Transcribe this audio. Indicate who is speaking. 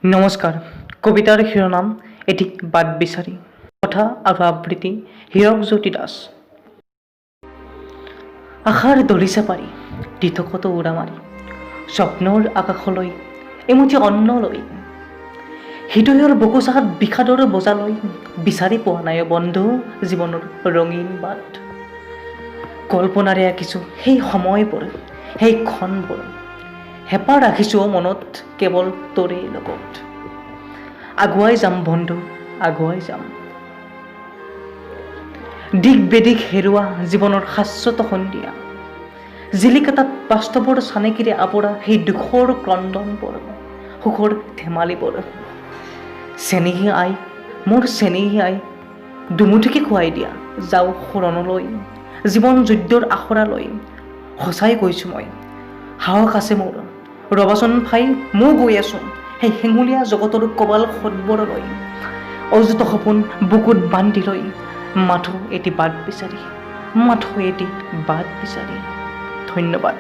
Speaker 1: নমস্কাৰ। কবিতাৰ শিৰোনাম এটি বাট বিচাৰি। কথা আৰু আবৃত্তি হীৰকজ্যোতি দাস। আশাৰ দলিচা পাৰি, দিঠকতো উৰা মাৰি, স্বপ্নৰ আকাশলৈ এমুঠি অন্ন লৈ, হৃদয়ৰ বোকোচাত বিষাদৰ বোজা লৈ, বিচাৰি পোৱা নাই অ বন্ধু জীৱনৰ ৰঙীন বাট। কল্পনাৰে আঁকিছোঁ সেই সময়বোৰ, সেই ক্ষণবোৰ। হেঁপাহ ৰাখিছোঁ অ মনত কেৱল তোৰেই লগত। আগুৱাই যাম বন্ধু, আগুৱাই যাম। দিক বেদিক হেৰুৱা জীৱনৰ শাশ্বত সন্ধিয়া জিলিকা, তাত বাস্তৱৰ চানেকিৰে আৱৰা সেই দুখৰ ক্ৰন্দনবোৰ, সুখৰ ধেমালিবোৰ। চেনেহী আই, মোৰ চেনেহী আই, দুমুঠিকে খুৱাই দিয়া, যাওঁ শৰণলৈ, জীৱন যুদ্ধৰ আখৰালৈ। সঁচাই কৈছোঁ মই, সাহস আছে মোৰ। ৰবাচোন ভাই, ময়ো গৈ আছোঁ সেই হেঙুলীয়া জগতৰ কবাল সদবৰলৈ, অযুত সপোন বুকুত বান্ধি লৈ, মাথো এটি বাট বিচাৰি, মাথো এটি বাট বিচাৰি। ধন্যবাদ।